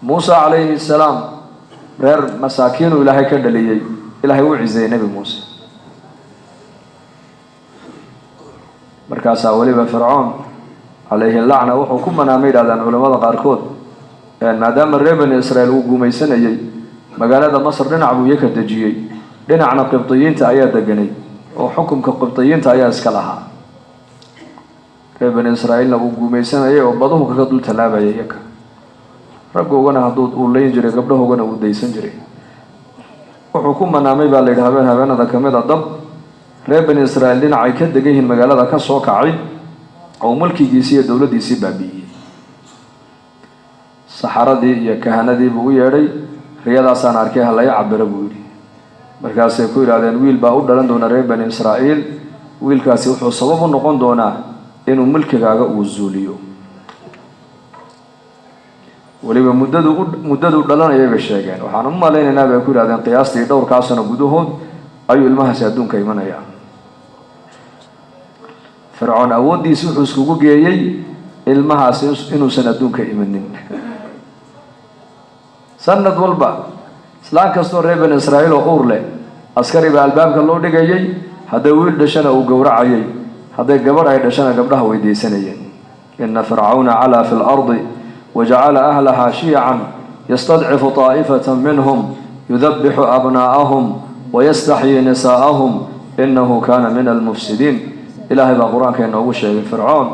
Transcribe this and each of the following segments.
Muuse calayhi salaam reer masaakiinuu Ilaahay ka dhaliyey, Ilaahay u ciseeyey Nebi Muuse. Markaasaa weliba Fircoon calayhi lacna wuxuu ku manaamay, yidhahdaan culamada qaarkood, maadaama reer Bani Israiil uu guumaysanayey, magaalada Masr dhinac buu iyaka dejiyey, dhinacna Qibdiyiinta ayaa deganay oo xukumka Qibdiyiinta ayaa iska lahaa. Reer Bani Israa'iilna uu guumaysanayay oo baduhu kaga dul tallaabayay iyaka, raggoogana hadduu uu layn jiray, gabdhahoogana uu daysan jiray. Wuxuu ku manaamay baa la yidhi habeen habeenada ka mid a dab reer Bani Israa'iil dhinacay ka degan yihiin magaalada ka soo kacay oo mulkigiisii iyo dowladdiisii baabi'iyey. Saxaradii iyo kahanadii buu u yeedhay, riyadaasaan arkay, halaya cabiro buu yidhi. Markaasay ku yidhahdeen wiil baa u dhalan doona reer Bani Israa'iil, wiilkaasi wuxuu sabab u noqon doonaa inuu mulkigaaga uu zuuliyo. Weliba muddaduu dhalanayay bay sheegeen. Waxaan u malaynaynaa bay ku yidhahdeen qiyaastii dhowrkaa sano gudahood ayuu ilmahaasi adduunka imanayaa. Fircoon awooddiisi wuxuu iskugu geeyey ilmahaasi inuusan adduunka imanin. Sanad walba islaan kastoo reer Bani Israa'iil oo uur leh askari baa albaabka loo dhigayay, hadday wiil dhashana uu gowracayay, hadday gabadh ay dhashana gabdhaha weydaysanayeen. Ina fircawna calaa fi lardi wajacala ahlahaa shiyacan yastadcifu taa'ifata minhum yudabixu abnaa'ahum wayastaxyii nisaa'ahum inahu kaana min almufsidiin. Ilaahay baa qur-aanka inoogu sheegay Fircoon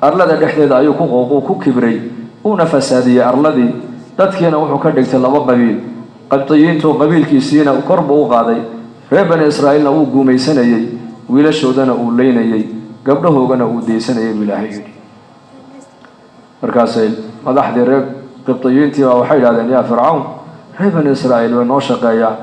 arlada dhexdeeda ayuu ku qooquu, ku kibray, uuna fasaadiyey arladii, dadkiina wuxuu ka dhigtay laba qabiil. Qabdiyiintu qabiilkiisiina kor buu u qaaday, reer Bani Israa'iilna wuu guumaysanayey, wiilashoodana uu leynayey, gabdhahoogana uu deysanayay buu Ilaahay yidhi. Markaasay madaxdii reer Qibdiyiintii baa waxay yidhahdeen, yaa Fircawn, reer Bani Israa'iil way noo shaqeeyaan,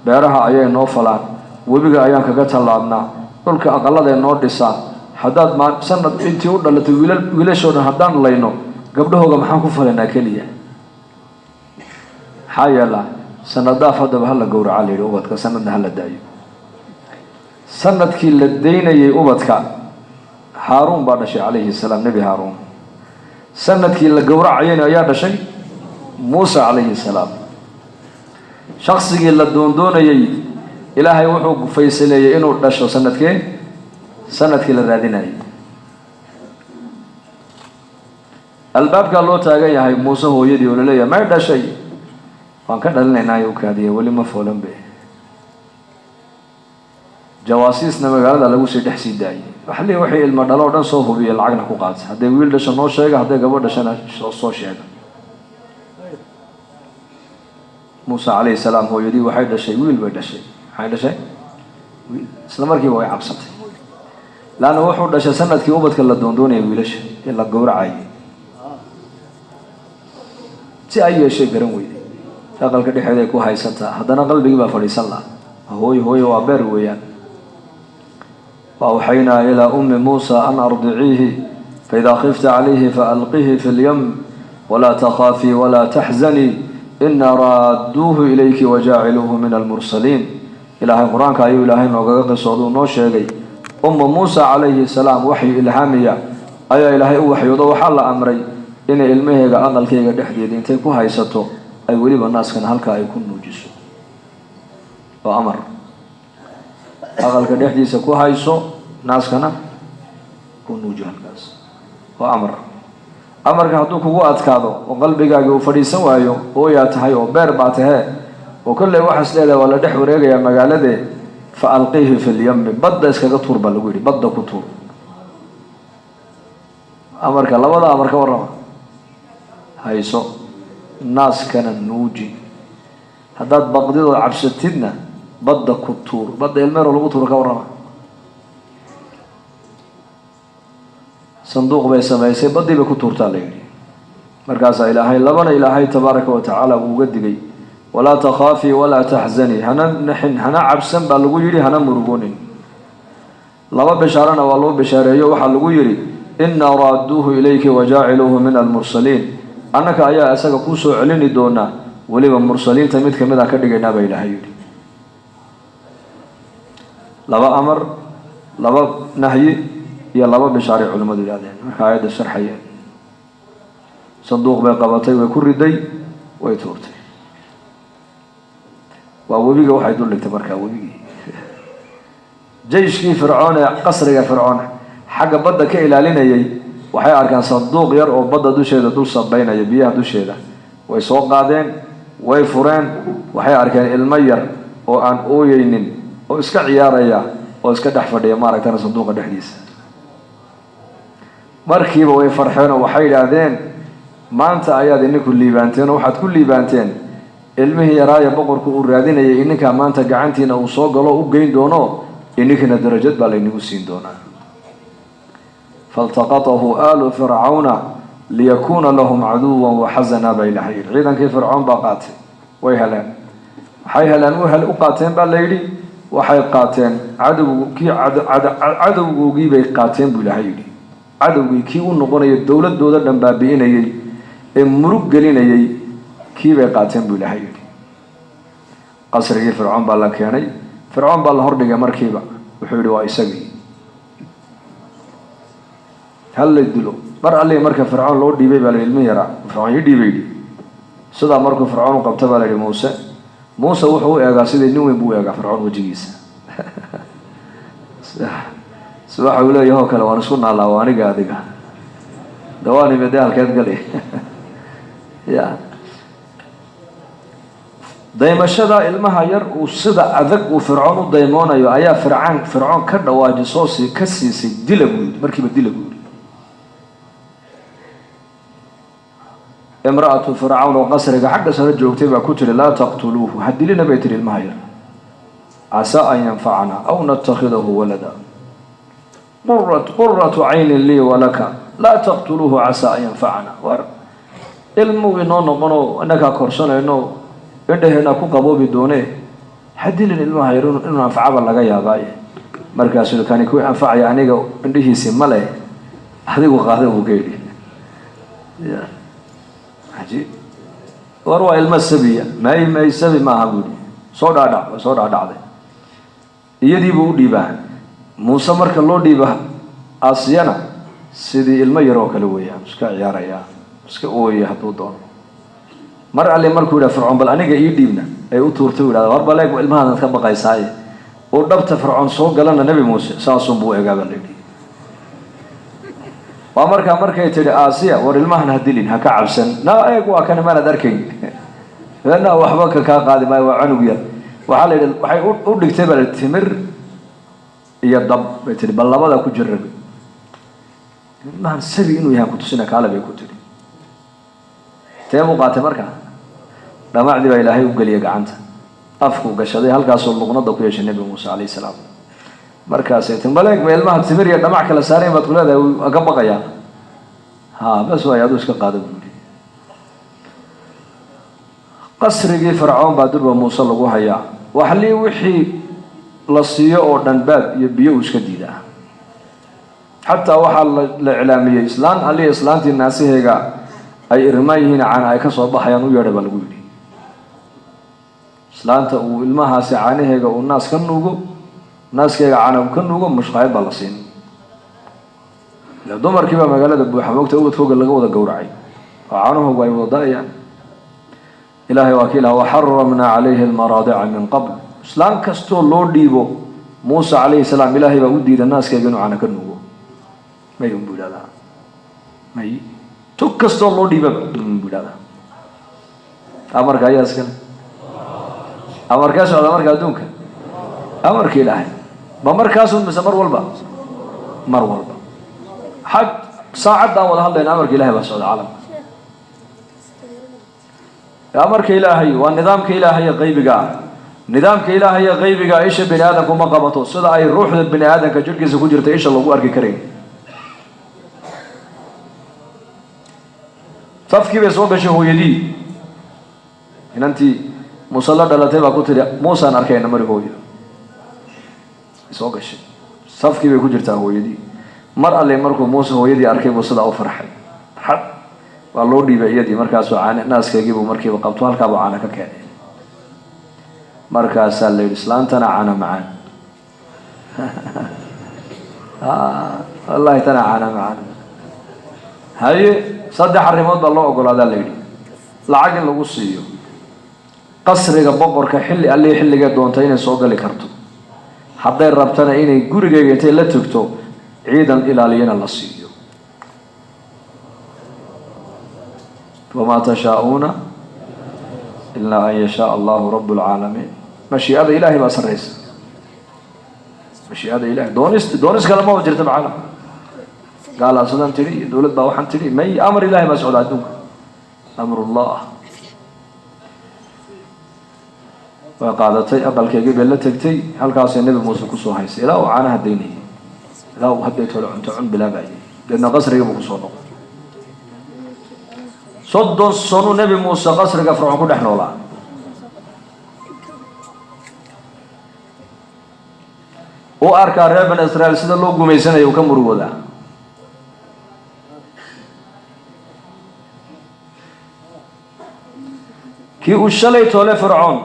beeraha ayay noo falaan, webiga ayaan kaga tallaabnaa, dhulka aqalladay noo dhisaan. Haddaad ma sanad intii u dhalatay wiilashoo dhan haddaan layno, gabdhahooga maxaan ku falaynaa keliya? Maxaa yeelaa sanadaaf haddaba hala gowraca la yidhi ubadka, sanadna hala daayo. Sanadkii la daynayay ubadka Haaruun baa dhashay calayhi salaam, Nebi Haaruun. Sanadkii la gowracayayna ayaa dhashay Muuse calayhi salaam. Shaksigii la doondoonayey Ilaahay wuxuu faysaleeyey inuu dhasho sanadkee? Sanadkii la raadinayay. Albaabkaa loo taagan yahay Muuse hooyadii oo laleeyahay may dhashay, waan ka dhalinaynaa u kaadiya, weli ma foolan be. Jawaasiisna magaalada lagu sii dhex sii daayey, waxa leeyahay waxay ilmo dhalo o dhan soo hubiya, lacagna ku qaata, hadday wiil dhasho noo sheega, hadday gabadh dhashana soo sheega. Muuse calayhi salaam hooyadii waxay dhashay wiil bay dhashay. Maxay dhashay? Wiil. Isla markiiba way cabsatay, laanna wuxuu dhashay sanadkii ubadka la doondoonayay wiilasha ee la gowracayay. Si ay yeeshay garan weyday, aqalka dhexeeda ay ku haysataa, haddana qalbigii baa fadhiisan laha. Hooyo hooyo waa beer weeyaan. Waawxaynaa ilaa ummi Muusa an ardiciihi faidaa khifta calayhi faalqihi fi lyam walaa takhaafii walaa taxzanii inaa raadduuhu ilayki wajaaciluuhu min almursaliin. Ilaahay qur-aanka ayuu Ilaahay noogaga qisooduu noo sheegay umma Muusa calayhi salaam waxyu ilhaamiya ayaa Ilaahay u waxyoodo, waxaa la amray inay ilmaheega aqalkeyga dhexdeeda intay ku haysato ay weliba naaskana halkaa ay ku nuujiso. Oo amar, aqalka dhexdiisa ku hayso, naaskana ku nuuji halkaas, waa amar. Amarka hadduu kugu adkaado oo qalbigaagi uu fadhiisan waayo, ooyaa tahay oo beer baa tahee oo kolley waxaas leedahay waa la dhex wareegayaa magaaladee, fa alqiihi fi lyami, badda iskaga tuur baa lagu yidhi, badda ku tuur. Amarka labada amar ka warrama: hayso, naaskana nuuji, haddaad baqdidood cabsatidna badda ku tuur. Badda ilmeeroo lagu tuuro ka warrama? Sanduuq bay samaysay, baddii bay ku tuurtaa la yidhi. Markaasaa Ilaahay labana Ilaahay tabaaraka wa tacaala uu uga digay, walaa takhaafii walaa taxzanii, hana naxin hana cabsan baa lagu yidhi, hana murugoonin. Laba bishaarana waa loo bishaareeyo, waxaa lagu yidhi innaa raadduuhu ilayki wajaaciluuhu min almursaliin, annaka ayaa isaga kuu soo celini doonaa, weliba mursaliinta mid kamid aan ka dhigaynaa baa Ilaahay yidhi. Laba amar, laba nahyi iyo laba bishaaray culimmadu yidhahdeen marka aayadda sharxayeen. Sanduuq bay qabatay, way ku riday, way Way tuurtay. Waa webiga waxay dul dhigtay markaa webigii. Jeyshkii Fircoon ee qasriga Fircoon xagga badda ka ilaalinayay waxay arkaan sanduuq yar oo badda dusheeda dul sabaynaya, biyaha dusheeda. Way soo qaadeen, way fureen, waxay arkeen ilmo yar oo aan ooyeynin oo iska ciyaaraya oo iska dhex fadhiya maaragtana sanduuqa dhexdiisa. Markiiba way farxeen oo waxay yidhaahdeen, maanta ayaad idinku liibaanteen oo waxaad ku liibaanteen ilmihii yaraaya boqorku uu raadinayay, ininkaa maanta gacantiina uu soo galo u geyn doono, ininkana darajad baa laynagu siin doonaa. Faltaqatahu aalu fircawna liyakuuna lahum caduwan waxasana, baa Ilahay yidhi. Ciidankii Fircoon baa qaatay, way heleen. Waxay heleen u qaateen baa la yidhi, waxay qaateen cadowg kii, cadowgoogii bay qaateen buu Ilahay yidhi. Cadowgii kii u noqonaya dowladooda dhan baabi'inayey ee murug gelinayey, kii bay qaateen buu Ilahay yidhi. Qasrigii Fircoon baa la keenay, Fircoon baa la hordhigay. Markiiba wuxuu yidhi, waa isagii, hal la dilo. Mar allii marka Fircoon loo dhiibay baa la ilmi yaraa Fircoon ii dhiibay yidhi. Sidaa markuu Fircoon u qabta baa la yidhi Muuse, Muuse wuxuu u eegaa sidii nin weyn buu u eegaa Fircoon wejigiisa. Si waxa uu leeyahay oo kale, waan isku naalaa, waa aniga adiga dawaan imide halkeed gali ya. Daymashada ilmaha yar uu sida adag uu Fircoon u daymoonayo ayaa Fircoon ka dhawaajisoo si ka siisay, dila buu yidhi. Markiiba dila buu yidhi. Imra'atu Fircawn oo qasriga xagga sare joogtay baa ku tiri, laa taqtuluuhu, ha dilina bay tihi ilmaha yar, casaa an yanfacana aw natakhidahu walada, quratu caynin lii walaka, laa taqtuluuhu casaa an yanfacana. War ilmuu inoo noqonoo innakaa korsanayno, indhaheena ku qaboobi doonee, ha dilin ilmaha yar, inuu anfacaba laga yaabaaye. Markaasuu kani ku anfacaya aniga indhihiisi ma leh, adigu qaada buu ka yidhi. Cajiib, war waa ilmo sabiya. May may, sabi maaha buu yidhi, soo dhaadhac. Way soo dhaadhacday, iyadiibuu u dhiibaa Muuse. Marka loo dhiiba Aasiyana sidii ilmo yar oo kale weeyaan, iska ciyaarayaa, iska ooyaya hadduu doono. Mar alle markuu yidhaha Fircoon, bal aniga ii dhiibna, ay u tuurtay u yidhahda, war baleeg ilmahaadaad ka baqaysaaye, uu dhabta Fircoon soo galana, Nebi Muuse saasunbuu egaa baa la yidhi. Waa markaa markay tidhi Aasiya, war ilmahan ha dilin, ha ka cabsan, na eeg, waa kan maanaad arkayn na waxba ka kaa qaadi maayo, waa cunug yar. Waxaa la yidhi, waxay u dhigtay baa la timir iyo dab, bay tihi, bal labada ku jirrabi ilmahan, sabi inuu yahay kutusina kaale, bay ku tidhi. Tee buu qaatay markaa? Dhamacdii baa Ilaahay u geliyay gacanta, afkuu gashaday, halkaasoo luqnada ku yeeshay Nebi Muuse calayhi salaam. Markaasay tii, maleeg ma ilmaha timir iyo dhamac kala saarayn baad ku leedahay, waa ka baqayaa. Ha bas waay, aduu iska qaada buu yidhi. Qasrigii Fircoon baa durba Muuse lagu hayaa. Waxlii wixii la siiyo oo dhan, baad iyo biyo uu iska diidaa. Xataa waxaa la iclaamiyey islaan allihi islaantii naasaheyga ay irmaan yihiin, caana ay ka soo baxayaan, u yeedha baa lagu yidhi. Islaanta uu ilmahaasi caanaheega uu naas ka nuugo, naaskeyga caana uu ka nuugo, mushqaayad baa la siin. Ila dumarkii baa magaalada buuxa moogta, ubadkooga laga wada gowracay oo caanahoogu ay wada da-ayaan. Ilaahay waa ki ilaha, waxaramnaa calayhi almaraadica min qabl. Islaan kastoo loo dhiibo Muuse calayhi salaam, Ilaahay baa u diida naaskeyga inuu caana ka nuugo. May un buu yidhahdaa, may, tug kastoo loo dhiibaba buu yidhahdaa. Amarka ayaa iskale, amarkee socda marka adduunka? Amarka Ilaahay ma markaasun mise mar walba? Mar walba, xag saacaddaan wada hadlayna amarka Ilahay baa socda caalamka. Amarka Ilaahay waa nidaamka Ilaahay ee qaybiga ah. Nidaamka Ilaahay ee qaybiga isha bini aadamku ma qabato, sida ay ruuxda bini aadamka jirhkiisa ku jirta isha lagu arki karayn. Safkii bay soo gashay hooyadii, inantii Muuse la dhalatay baa ku tidhi, Muusaan arkayna mari hooyo. Soo gashay, safkii bay ku jirtaa hooyadii. Mar alle markuu Muuse hooyadii arkay buu sidaa u farxay, farxad waa loo dhiibay iyadii. Markaasuu caana naaskeygiibuu markiiba qabto, halkaabuu caana ka keenay. Markaasaa la yidhi, islaantana caana macaan, wallahi tana caana macaan. Haye, saddex arrimood baa loo ogolaadaa la yidhi. Lacag in lagu siiyo, qasriga boqorka xilli allihii xilligee doonta inay soo gali karto, hadday rabtana inay gurigeyga intay la tagto ciidan ilaaliyana la siiyo. Wamaa tashaa'uuna ilaa an yashaaa allahu rabu lcaalamiin. Mashiicada ilaahay baa sarraysa, mashiicada ilahay, doonis doonis kale maba jirta macana. Gaalaa sidan tidhi iyo dowlad baa waxaan tidhi, may, amar ilahay baa socda adduunka, amrullah. Way qaadatay, aqalkeygii bay la tegtay, halkaasay Nebi Muuse kusoo haysay ilaa uu caanaha daynayay, ilaa uu hadday tole cunto cun bilaabayay. Deedna qasrigii buu kusoo noqday. 30 sanuu Nebi Muuse qasriga Fircoon ku dhex noolaa. U arkaa reer Bani Israiil sida loo gumaysanayo, uu ka murugoodaa. Kii uu shalay toole Fircoon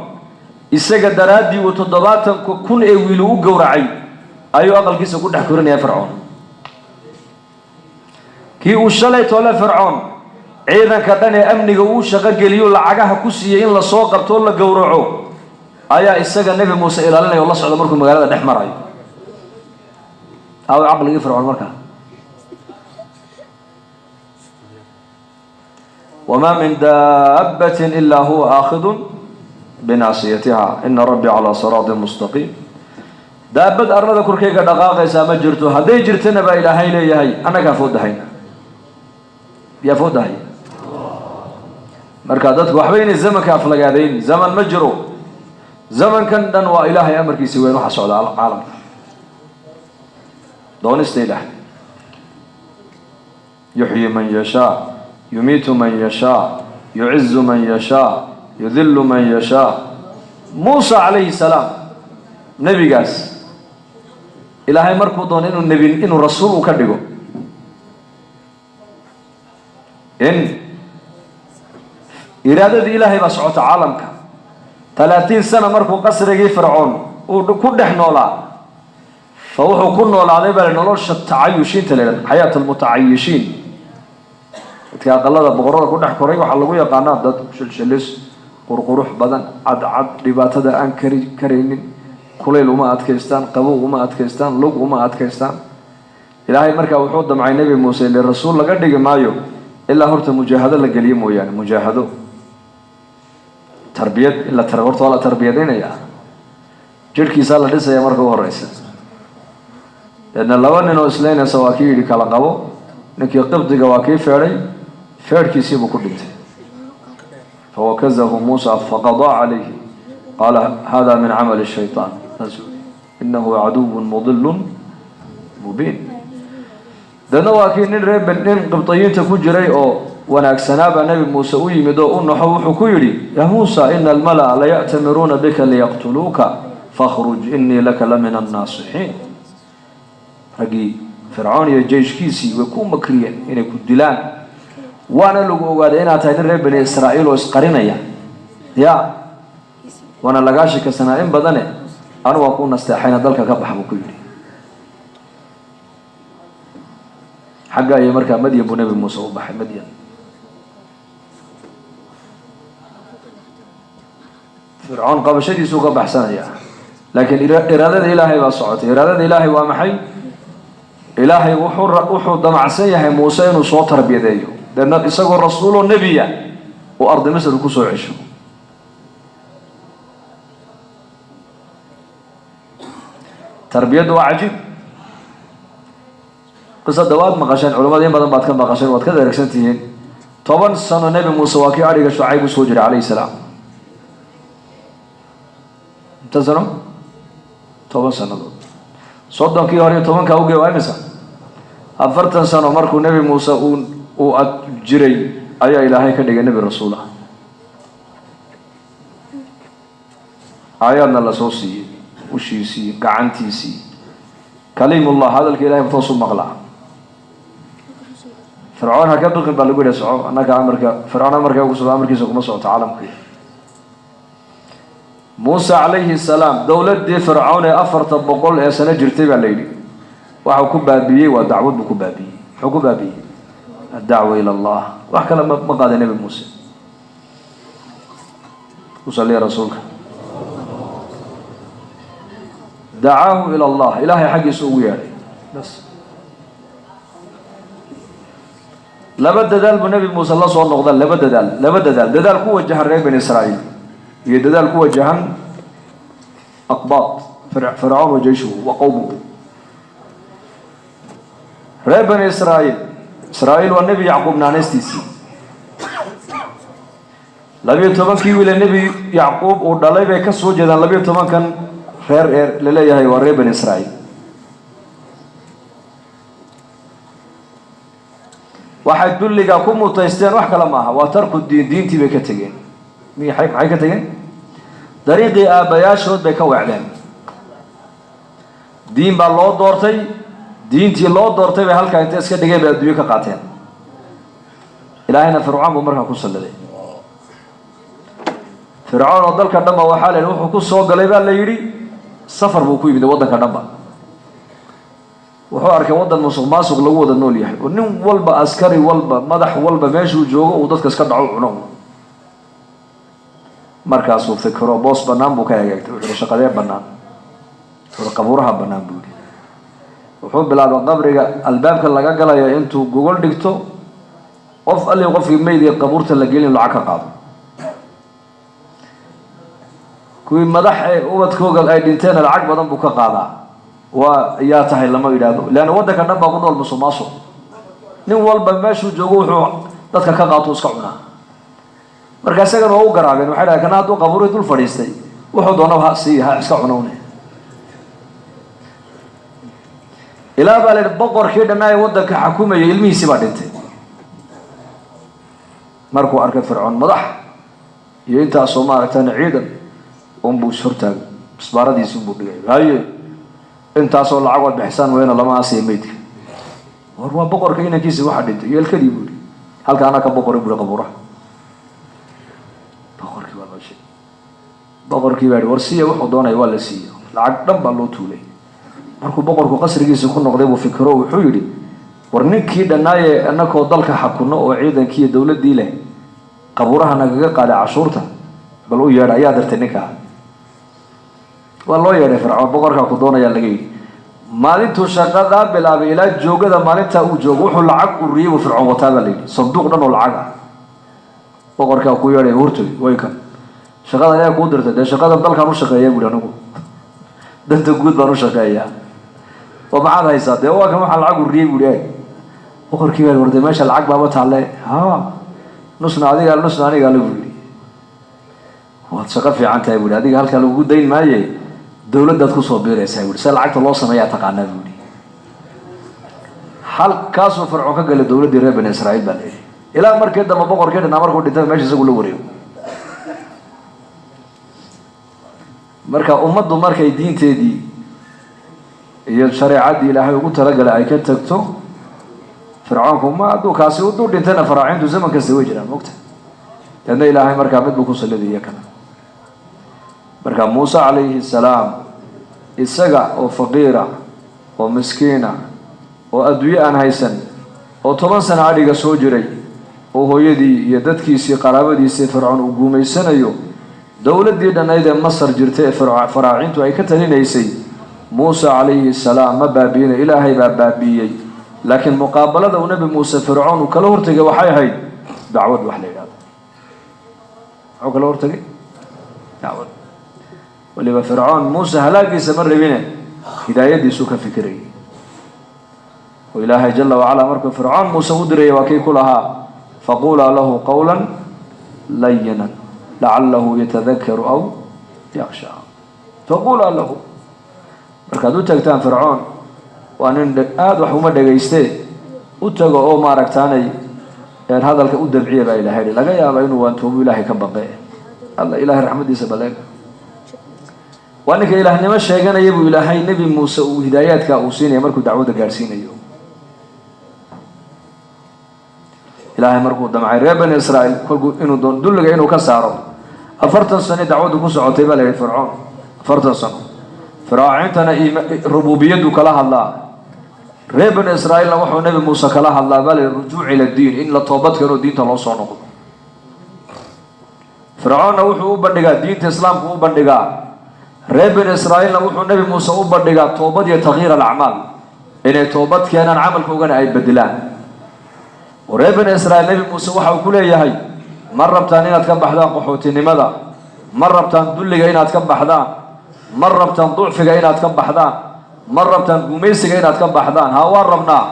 isaga daraaddii uu 70,000 ee wiilu u gowracay ayuu aqalkiisa ku dhex korinaya Fircoon. Kii uu shalay toole Fircoon ciidanka dhan ee amniga uu shaqo geliyo, lacagaha ku siiyey in lasoo qabto oo la gowraco, ayaa isaga Nebi Muuse ilaalinaya oo la socda markuu magaalada dhex marayo. Aw caqligii Fircoon markaa? Wamaa min daabbatin ilaa huwa aakhidun binaasiyatiha ina rabbii calaa siraatin mustaqiim. Daabad arlada korkayga dhaqaaqaysaa ma jirto, hadday jirtana baa Ilaahay leeyahay annagaa foodahayna, yaa foodahaya. Marka dadku waxba inay zamanka aflagaadayn, zaman ma jiro, zamankan dhan waa Ilaahay amarkiisi weyn waxa socda caalamka, doonista Ilaahay. Yuxyi man yashaa, yumiitu man yashaa, yucizu man yashaa, yudilu man yashaa. Muusa calayhi salaam, nebigaas Ilaahay markuu doono inuu nebi, inuu rasuul uu ka dhigo, in iraadadii Ilaahay baa socota caalamka. 30 sana markuu qasrigii Fircoon uu ku dhex noolaa, fa wuxuu ku noolaaday baa nolosha tacayushiinta la yidhahda, xayaat almutacayishiin. Dadka aqalada boqorada ku dhex koray waxaa lagu yaqaanaa dad shilshilis, qurqurux badan, cadcad, dhibaatada aan kari karaynin, kulayl uma adkaystaan, qabow uma adkaystaan, lug uma adkaystaan. Ilaahay markaa wuxuu damcay Nebi Muuse ile rasuul laga dhigi maayo ilaa horta mujaahado la geliyo mooyaane, mujaahado, tarbiyad in la horta waa la tarbiyadaynayaa, jirhkiisaa la dhisaya marka u horeysa. Deedna laba nin oo islaynaysa waa kii yidhi kala qabo, ninkii qibdiga waa kii feedhay, feedhkiisiibuu ku dhintay. Fawakazahu Muusa faqadaa calayhi, qaala hada min camali shayطaan inahu caduwun mudilun mubiin. Deedna waa kii nin reer nin qibdiyiinta ku jiray oo wanaagsanaabaa Nebi Muuse u yimid oo u naxo, wuxuu ku yidhi: yaa Muusa, ina almala'a laya'tamiruuna bika liyaqtuluuka, fakhruj inii laka la min annaasixiin. Raggii Fircoon iyo jeyshkiisii way ku makriyeen inay ku dilaan, waana lagu ogaaday inaad tahay nin reer Bani Israa'iil oo isqarinaya, ya waana lagaa shikasanaa in badane, anu waa ku nasteexayna, dalka ka bax buu ku yidhi. Xagga iyo markaa Madyan buu Nebi Muuse u baxay. Madyan Fircoon qabashadiisuu ka baxsanaya, laakiin iraadada Ilaahay baa socotay. Iraadada Ilaahay waa maxay? Ilaahay wuxuu damacsan yahay Muuse inuu soo tarbiyadeeyo, deedna isagoo rasuuloo nebiya uu ardi Misr kusoo cesho. Tarbiyaddu waa cajiib. Qisada waad maqasheen, culamada in badan baad ka maqasheen, waad ka dheregsan tihiin. 10 sano Nebi Muuse waa kii adhiga Shucayb usoo jiray calayhi salaam. Inta sano? 10 sannadood. 30kii hore iyo 10kaa uge waa imisa? 40 sano. Markuu Nebi Muuse uu ad jiray ayaa Ilaahay ka dhigay nebi rasuul ah, aayaadna lasoo siiyey, ushiisii, gacantiisii, kaliimullah, hadalka Ilahay toosu maqlaa. Fircoon ha ka biqin baa lagu yidhi, soco, annaka amarka Fircoon amarkaa ku socdo, amarkiisa kuma socoto caalamka. Muuse calayhi salaam dowladdii Fircoon ee 400 ee sano jirtay baa la yidhi waxau ku baabiiyey waa dacwad buu ku baabiiyey. Muxuu ku baabiiyey? Addacwa ila Allah. Wax kale ma qaaday Nebi Muuse. Ku saliya rasuulka. Dacaahu ila Allah, ilaahay xaggiisa ugu yeedhay. Bas laba dadaal buu Nebi Muuse la soo noqda, laba dadaal, laba dadaal, dadaal ku wajahan reer Bani Israa'iil iyo dadaal ku wajahan aqbaad Fircoon wa jeyshuhu wa qowmuhu. Reer Bani Israa'iil, Israa'iil waa Nebi Yacquub naanaystiisii. 12-kii wiile Nebi Yacquub uu dhalay bay ka soo jeedaan. 12-kan reer eer laleeyahay waa reer Bani Israa'iil. Waxay dulliga ku mutaysteen wax kale maaha, waa tarku diin, diintii bay ka tegeen. Maxay ka tegeen? Dariiqii aabbayaashood bay ka weecdeen. Diin baa loo doortay, diintii loo doortay bay halkaa intay iska dhigeen bay adduunyo ka qaateen. Ilaahayna Fircoon buu markaa ku salladay. Fircoon oo dalka dhanba waxaa la yidhi wuxuu ku soo galay baa la yidhi safar buu ku yimid waddanka dhanba. Wuxuu arkay waddan musuq maasuq lagu wada nool yahay, oo nin walba, askari walba, madax walba meeshuu joogo uu dadka iska dhaco cuno. Markaasuu fikiro, boos bannaan buu ka hagaagtay. Wuxuu yihi shaqadee bannaan? Wuxuu qabuuraha bannaan buu yihi. Wuxuu bilaabay qabriga albaabka laga galayo intuu gogol dhigto, qof alli qofkii meydii qabuurta la gelin lacag ka qaado. Kuwii madax ee ubadkooga ay dhinteena lacag badan buu ka qaadaa. Waa yaa tahay lama yidhaahdo, leanna waddanka dhan baa ku nool musuq maasuq. Nin walba meeshuu joogo wuxuu dadka ka qaato iska cunaa. Marka isagana waa u garaabeen, waxay dhahay kana hadduu qabuurihii dul fadhiistay wuxuu doonaba ha sii ha iska cunowne. Ilaa baa la yidhi boqorkii dhanaa ee waddanka xakumayay ilmihiisii baa dhintay. Markuu arkay Fircoon madax iyo intaasoo maaragtaan ciidan unbuu is hortaagay, isbaaradiisi unbuu dhigay. Haye, intaasoo lacag waad bixisaan weyna lama aasiya meydka. War waa boqorka inankiisi waxa dhintay yeelkadii buu yidhi, halka anaa ka boqoray buu yihi qabuuraha. Boqorkii baa loo sheegay, boqorkii baa yidhi war siiya wuxuu doonaya, waa la siiya, lacag dhan baa loo tuulay. Markuu boqorku qasrigiisa ku noqday buu fikiro, wuxuu yidhi war ninkii dhannaaye annakoo dalka xakunno oo ciidankii iyo dowladdii leh qabuuraha nagaga qaaday cashuurta, bal u yeedha. Ayaa dirtay ninkaa, waa loo yeedhay Fircoon, boqorkaa ku doonayaa laga yidhi. Maalintuu shaqadaa bilaabay ilaa joogada maalintaa uu joogo wuxuu lacag ururiyey buu Fircoon wataa baa la yidhi, sanduuq dhan oo lacag ah. Boqorkaa ku yeedhay, hortay way kan shaqada ayaa kuu dirtay. Dee shaqada dalkaan u shaqeeya buuhi, anigu danta guud baan u shaqeeyaa. Oo maxaad haysaa? Dee waa kan waxaan lacag ururiyey buuhi. Eeg boqorkii baa warday, meesha lacag baaba taalle, ha nusna adiga nusna aniga le buu yidhi. Waad shaqo fiican tahay buuhi, adiga halkaa lagugu dayn maaye dowladdaad kusoo biiraysaa buuhi, sida lacagta loo sameeyaa taqaanaa buuhi. Halkaasuu Fircoon ka galay dowladdii reer Bani Israa'iil baa la yidhi. Ilaa markii dambe boqorkii dhanaa markuu dhintay meesha isagu la wareego. Marka ummaddu markay diinteedii iyo shareecaddii Ilaahay ugu talagalay ay ka tagto, Fircoonku ma hadduu kaasi uduu dhintayna faraacintu zaman kasta way jiraan mogta. Deedna Ilaahay markaa mid buu ku sallidaya kana. Marka Muuse calayhi salaam isaga oo faqiira oo miskiina oo adduunyo aan haysan oo 10 sano adhiga soo jiray oo hooyadii iyo dadkiisii qaraabadiisii Fircoon uu guumaysanayo, dowladdii dhannayd ee Masar jirtay ee faraacintu ay ka talinaysay, Muuse calayhi salaam ma baabi'ina, Ilaahay baa baabi'iyey. Laakiin muqaabalada uu Nebi Muuse Fircoon uu kala hortegay waxay ahayd dacwad. Wax la yidhahdo muxuu kala hortegay? Dacwad. Waliba Fircoon Muuse halaagiisa ma rabine, hidaayadiisuu ka fikirayay. Oo Ilaahay jala wacalaa markuu Fircoon Muuse u dirayay waa kii ku lahaa faquulaa lahu qawlan layinan lacalahu yatadakaru aw yaksha. Faquulaa lahu, markaad u tagtaan Fircoon waa nin aada wax uma dhegaystee, u tago oo maaragtaanay hadalka u dabciya baa Ilahay yidhi, laga yaaba inuu waantoobo Ilaahay ka baqe. Alla Ilaahay raxmadiisa baleega, waa ninka ilaahnimo sheeganaya buu Ilaahay Nebi Muuse uu hidaayaadka uu siinaya markuu dacwadda gaadhsiinayo. Ilaahay markuu damcay reer Bani Israa'iil kolkuu inuu dulliga inuu ka saaro, 40 sano dacwaddu ku socotay baa la yidhi Fircoon, 40 sano. Firaacintana rububiyaddu kala hadlaa, reer Bani Israa'iilna wuxuu Nebi Muuse kala hadlaa baa la yidhi rujuuc ila diin, in la toobad keeno diinta loo soo noqdo. Fircoonna wuxuu u bandhigaa diinta Islaamka u bandhigaa. Reer Bani Israa'iilna wuxuu Nebi Muuse u bandhigaa toobad iyo takyiir alacmaal, inay toobad keenaan, camalkoogana ay bedelaan. Oo reer Bani Israa'iil Nebi Muuse waxa uu ku leeyahay: ma rabtaan inaad ka baxdaan qaxootinimada? Ma rabtaan dulliga inaad ka baxdaan? Ma rabtaan ducfiga inaad ka baxdaan? Ma rabtaan gumaysiga inaad ka baxdaan? Haa, waan rabnaa.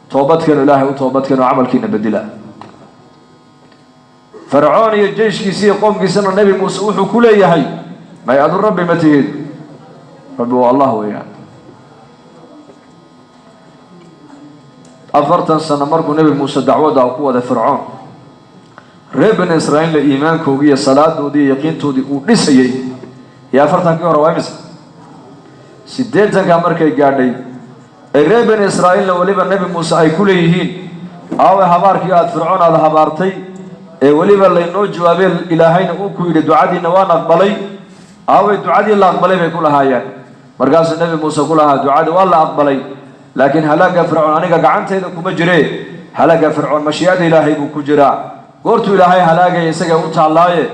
Toobadkeenu Ilaahay u toobadkeenu, camalkiina bedela. Fircoon iyo jeyshkiisi iyo qoomkiisana Nebi Muuse wuxuu ku leeyahay: may, adu rabbi ma tihid, rabbi waa Allah weeyaan. 40 sano markuu Nebi Muuse dacwadda ku waday Fircoon, reer Bani Israa'iilna iimaankoogii iyo salaadoodii iyo yaqiintoodii uu dhisayey, iyo 40kii hore waa imisa? 80kaa markay gaadhay ee reer Bani Israa'iilna weliba Nebi Muuse ay ku leeyihiin: aawe habaarkii aada Fircoon aada habaartay, ee weliba laynoo jawaabee Ilaahayna uu ku yidhi ducadiina waan aqbalay? Aaway ducadii la aqbalay, bay ku lahaayeen. Markaasuu Nebi Muuse ku lahaa: ducadii waa la aqbalay, laakiin halaagga Fircoon aniga gacantayda kuma jire. Halaagga Fircoon mashiicada Ilaahay buu ku jiraa. Goortuu Ilaahay halaagaya isagay u taallaaye.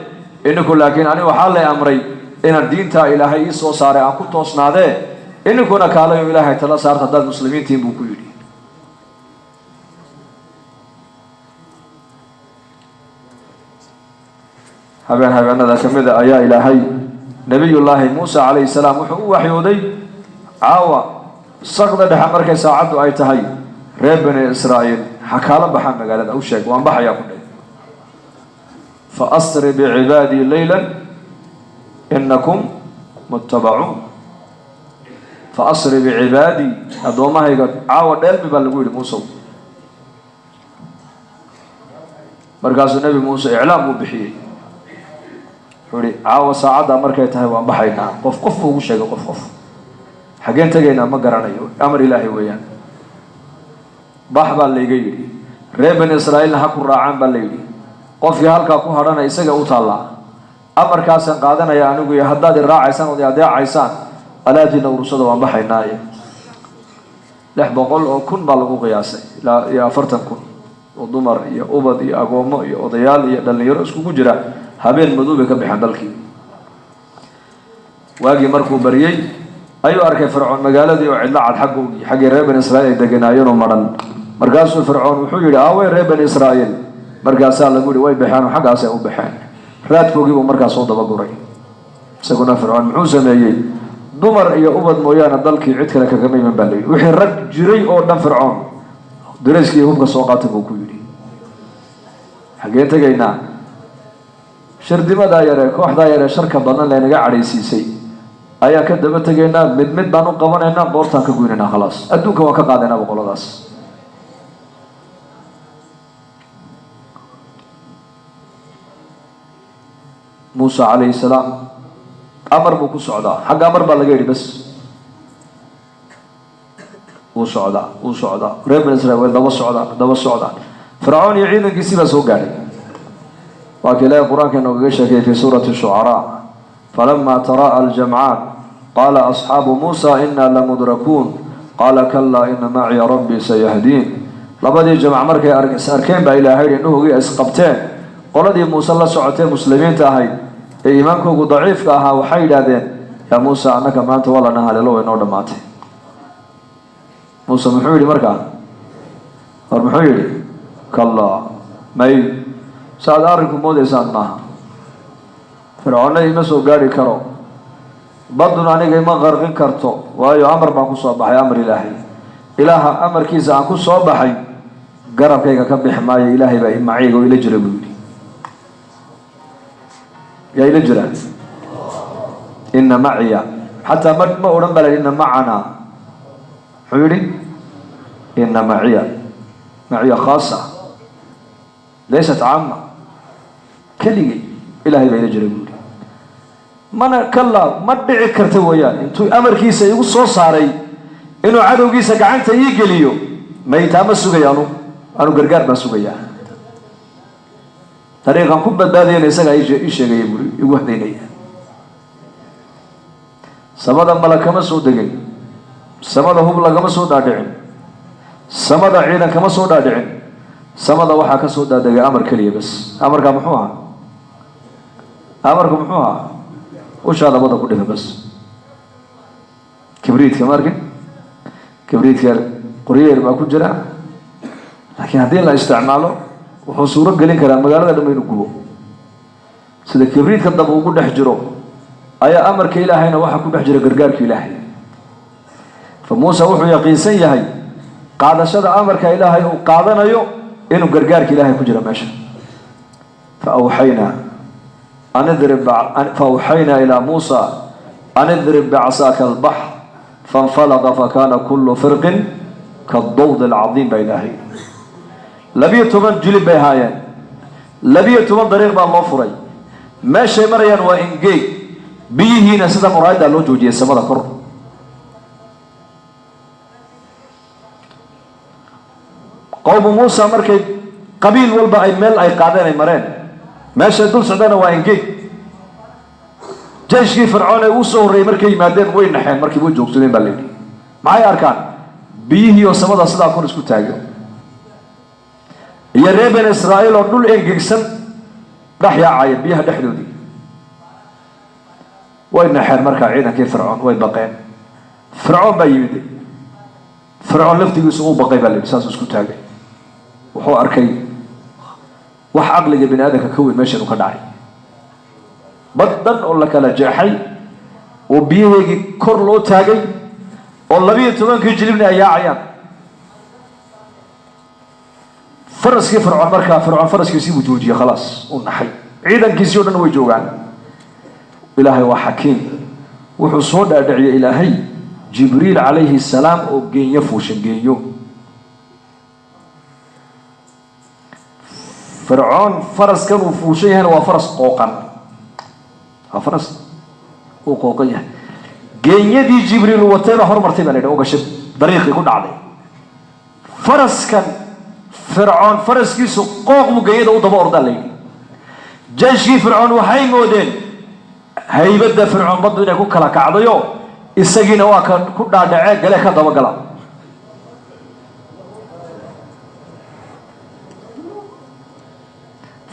Ininku laakiin aniga waxaa lay amray inaan diintaa Ilaahay ii soo saaray aan ku toosnaadee, ininkuna kaalayo Ilaahay tala saarta haddaad muslimiintiin, buu ku yidhi. Habeen habeenada ka mida ayaa Ilaahay Nebiyullaahi Muuse calayhi salaam wuxuu u waxyooday: caawa saqda dhexe markay saacaddu ay tahay, reer Bani Israa'iil ha kaala baxaan magaalada, u sheeg waan baxayaa ku dhe. Fa asri bicibaadii leyla inakum muttabacuun. Fa asri bicibaadii, addoommahayga caawa dheelmi, baa lagu yidhi Muusow. Markaasuu Nebi Muuse iclaam uu bixiyey, wuxuu ihi: caawa saacaddaa markay tahay waan baxaynaa. Qof qof buu ugu sheegay, qof qof. Xaggeen tegaynaa? Ma garanayo, amar Ilaahay weeyaan. Bax baa layga yidhi, reer Bani Israa'iilna ha ku raacaan baa la yidhi. Qofkii halkaa ku hadhana isaga u taallaa. Amarkaasaan qaadanaya anigu, iyo haddaad i raacaysaan ood i adeecaysaan, alaabtiina urursada, waan baxaynaaye. 600,000 baa lagu qiyaasay, ilaa iyo 40,000 oo dumar iyo ubad iyo agoommo iyo odayaal iyo dhallinyaro iskugu jira. Habeen madow bay ka baxeen dalkii. Waagii markuu baryey ayuu arkay Fircoon magaaladii oo cidlo cad, xaggoogii, xaggii reer Bani Israa'iil ay deganaayeenoo madhan. Markaasuu Fircoon wuxuu yidhi: aawey reer Bani Israa'iil? Markaasaa lagu yihi: way baxeen oo xaggaasay u baxeen. Raadkoogii buu markaas soo dabaguray isaguna. Fircoon muxuu sameeyey? Dumar iyo ubad mooyaane dalkii cid kale kagama iman, baa layidhi. Wixii rag jiray oo dhan Fircoon darayskii hubka soo qaatay buu ku yidhi. Xaggeen tegaynaa? Shardimadaa yaree, kooxdaa yaree sharka badan laynaga cadhaysiisay ayaan ka daba tegaynaa, mid mid baan u qabanaynaa, qoortaan ka goynaynaa, khalaas, adduunka waan ka qaadaynaa boqoladaas. Muuse calayhi salaam amar buu ku socdaa, xagga amar baa laga yidhi bas. Wuu socdaa, wuu socdaa, reer Bani Israiil way daba socdaan, daba socdaan. Fircoon iyo ciidankiisii baa soo gaadhay. Waa ka Ilaahay Qur-aanka inoogaga sheekayay fi suurati Shucaraa: falama taraa'a aljamcaan qaala asxaabu Muusa inaa lamudrakuun, qaala kalaa ina maciya rabbii sayahdiin. Labadii jamc markay is arkeen baa Ilaahay yidhi, indhahoogii isqabteen, qoladii Muuse la socotee muslimiinta ahayd ee iimaankoogu daciifka ahaa waxay yidhaahdeen: yaa Muuse, annaka maanta waa lana haleelo, way noo dhammaatay. Muuse muxuu yidhi markaa? War muxuu yidhi? Kallaa, may, saaad arrinku moodaysaan maaha. Fircoonna ima soo gaadhi karo, badun aniga ima qarqin karto, waayo amar baan ku soo baxay, amar Ilaahay. Ilaaha amarkiisa aan ku soo baxay garabkayga ka bixi maayo. Ilaahay baa macayga oo ila jira, buu yidhi. Yaa ila jira? Ina maciya, xataa ma odhan baa la ina macanaa. Muxuu yidhi? Ina maciya, maciya khaasa laysat caama. Keligay Ilahay baa ila jira, buu yidhi. Mana kalaa, ma dhici karta weeyaan intuu amarkiisa igu soo saaray inuu cadowgiisa gacanta ii geliyo. Maytaa ma sugaya, anu gargaar baan sugayaa, dariiqaan ku badbaadayana isagaa ii sheegaya, buuri, igu hadaynaya. Samada mala kama soo degin, samada hub lagama soo dhaadhicin, samada ciidan kama soo dhaadhicin. Samada waxaa ka soo daadegay amar keliya bas. Amarkaa muxuu ahaa? Amarku muxuu ahaa? Ushaada badda ku dhifa bas. Kibriidka ma arkin? Kibriidka qoryeer baa ku jira, laakiin haddii la isticmaalo wuxuu suuro gelin karaa magaalada dhan inuu gubo. Sida kibriidka dab ugu dhex jiro ayaa amarka ilaahayna waxaa ku dhex jira gargaarka ilaahay. Fa Muuse wuxuu yaqiinsan yahay qaadashada amarka ilaahay uu qaadanayo inuu gargaarka ilaahay ku jiro meesha. Fa awxaynaa an idrib, fa awxaynaa ilaa Muusa an idrib bicasaaka albaxr fanfalaqa fakana kullu firqin kadawd alcadiim baa ilaahay. 12 jilib bay ahaayeen, 12 dariiq baa loo furay. Meeshay marayaan waa ingeeg, biyihiina sida muraayaddaa loo joojiyay samada kor. Qowmu Muusa markay qabiil walba ay meel ay qaadeen ay mareen, meeshay dul socdana waa ingeeg. Jeyshkii Fircoon ee uu soo horreeyey markay yimaadeen way naxeen, markii way joogsadeen baa layidhi. Maxay arkaan? Biyihii oo samada sidaa kor isku taago iyo reer Bani Israa'iil oo dhul engegsan dhex yaacaya biyaha dhexdoodii. Way naxeen markaa ciidankii Fircoon, way baqeen. Fircoon baa yimid, Fircoon laftigiisu uu baqay baa layidhi, saasuu isku taagay. Wuxuu arkay wax caqliga bini aadamka ka weyn meeshan uu ka dhacay, bad dhan oo la kala jeexay oo biyaheegii kor loo taagay oo 12-kii jilibna ay yaacayaan. Faraskii Fircoon markaa, Fircoon faraskiisii buu joojiyey, khalaas uu naxay, ciidankiisii o dhan way joogaan. Ilaahay waa xakiim, wuxuu soo dhaadhiciyey ilaahay Jibriil calayhi salaam oo geenyo fuushan geenyo. Fircoon faraskan uu fuushan yahayna waa faras qooqan, waa faras uu qooqan yahay. Geenyadii Jibriil watay baa hormartay baa la yidhi oo gashay dariiqii ku dhacday. Faraskan Fircoon faraskiisu qooq buu geenyada u daba ordaa la yidhi. Jeyshkii Fircoon waxay moodeen haybadda Fircoon baddu inay ku kala kacdayo, isagiina waa ka ku dhaadhacee gale ka dabagala.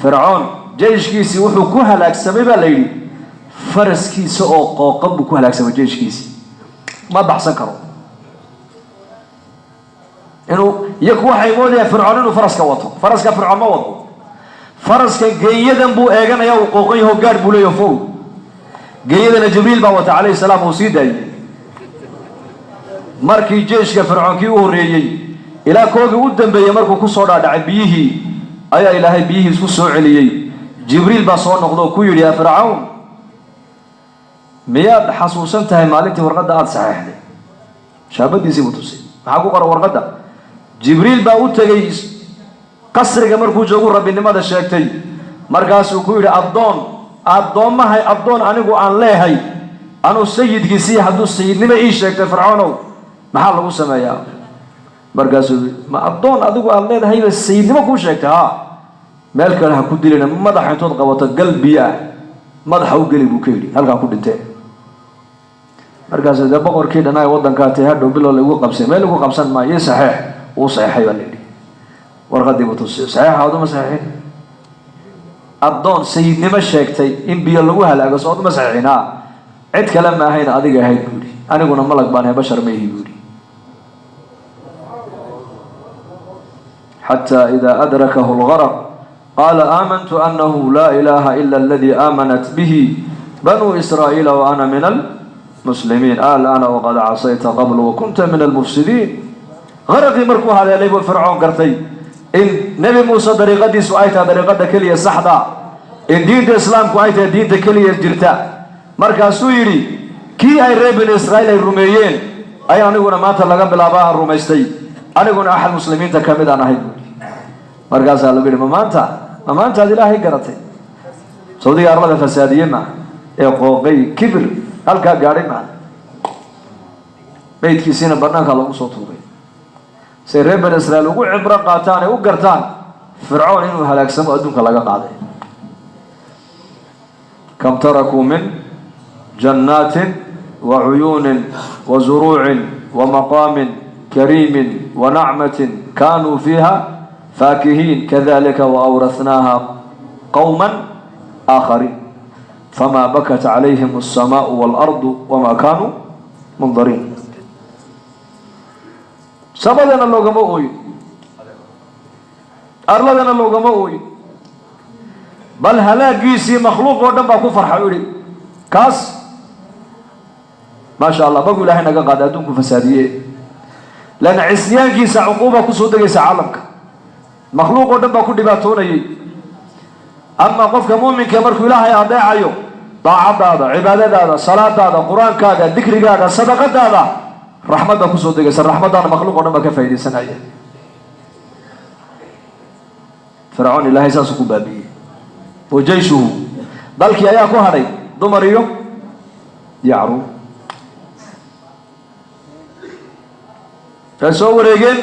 Fircoon jeyshkiisii wuxuu ku halaagsamay baa la yidhi faraskiisa oo qooqan buu ku halaagsamay. Jeyshkiisii ma baxsan karo inuu iyaku waxay moodayaan Fircoon inuu faraska wato. Faraska Fircoon ma wado, faraska geenyadan buu eeganaya, uu qooqan yaho gaadh buu leeyaho fow. Geeyadana Jibriil baa wata calayhi salaam, uu sii daayey. Markii jeyshka Fircoonkii u horreeyey ilaa koogii u dambeeyey markuu ku soo dhaadhacay biyihii ayaa ilaahay biyihii isku soo celiyey. Jibriil baa soo noqda oo ku yidhi, yaa Fircawn, miyaad xasuusan tahay maalintii warqadda aada saxeexday? Shaabadiisii buu tusay, maxaa ku qoran warqadda? Jibriil baa u tegey qasriga markuu joogu rabbinimada sheegtay, markaasuu ku yidhi, addoon addoommahay, addoon anigu aan leehay anuu sayidkiisii hadduu sayidnimo ii sheegtay, Fircoonow maxaa lagu sameeyaa? Markaasuu yidhi, ma addoon adigu aada leedahayba sayidnimo kuu sheegtay? Haa, meel kale ha ku dilina, madaxa intood qabato gal biyo ah madaxa u geli buu ka yidhi, halkaa ku dhintee. Markaasuu dee boqorkii dhanaa waddankaa tee hadhow bilow lagu qabsay, meel lagu qabsan maayo, ii saxeex. Wuu saxeexay baa la yidhi, warqadii buu tusiyo. Saxeexa oduma saxeexin addoon sayidnimo sheegtay in biyo lagu halaago, soo oduma saxeexin? Haa, cid kale ma ahayn adiga ahayd buu yidhi, aniguna malag baan ahay, bashar ma ihi buu yidhi. Xataa idaa adrakahu lgaraq qaala aamantu anahu laa ilaaha ila aladii aamanat bihi banuu israa'iila wa ana min almuslimiin, alana waqad casayta qablu wakunta min almufsidiin. Qaraqii markuu haleelay buu Fircoon gartay in Nebi Muuse dariiqadiisu ay tahay dariiqada keliya saxda, in diinta islaamku ay tahay diinta keliya jirta. Markaasuu yidhi, kii ay reer Bani Israa'iil ay rumeeyeen ayaa aniguna maanta laga bilaaba aan rumaystay, aniguna axad muslimiinta ka mid aan ahay buui. Markaasaa lagu yidhi, ma maanta, ma maantaad ilaahay garatay? Sawdiga arlada fasaadiye maa ee qooqay kibir halkaa gaadhay maa? Meydkiisiina banaanka lagu soo tuuray say reer Bani Israiil ugu cibro qaataan ee u gartaan Fircoon inuu halaagsamo adduunka laga qaaday. Kam tarakuu min jannaatin wa cuyuunin wa zuruucin wa maqaamin kariimin wa nacmatin kaanuu fiiha faakihiin, kadalika wa awrathnaaha qowma aakhariin. Famaa bakat calayhim alsamaau waalardu wamaa kaanuu mundariin. Samadana loogama ooyo, arladana loogama ooyo, bal halaagiisii makhluuq oo dhan baa ku farxa u yihi kaas maasha Allah, magu Ilaahay naga qaada adduunku fasaadiye. Leanna cisyaankiisa cuquuba kusoo degaysa caalamka, makhluuq oo dhan baa ku dhibaatoonayay. Ama qofka muuminka markuu Ilaahay adeecayo, daacadaada, cibaadadaada, salaadaada, qur-aankaaga, dikrigaaga, sadaqadaada, raxmad baa kusoo degaysa. Raxmaddaana makhluuq o dhan baa ka faaidaysanaya. Fircoon Ilaahay saasuu ku baabi'iyey wa jayshuhu. Dalkii ayaa ku hadhay dumar iyo caruur. Waxay soo wareegeen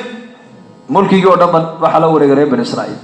mulkigii oo dhan ba waxaa la wareegay reer Bani Israa'iil.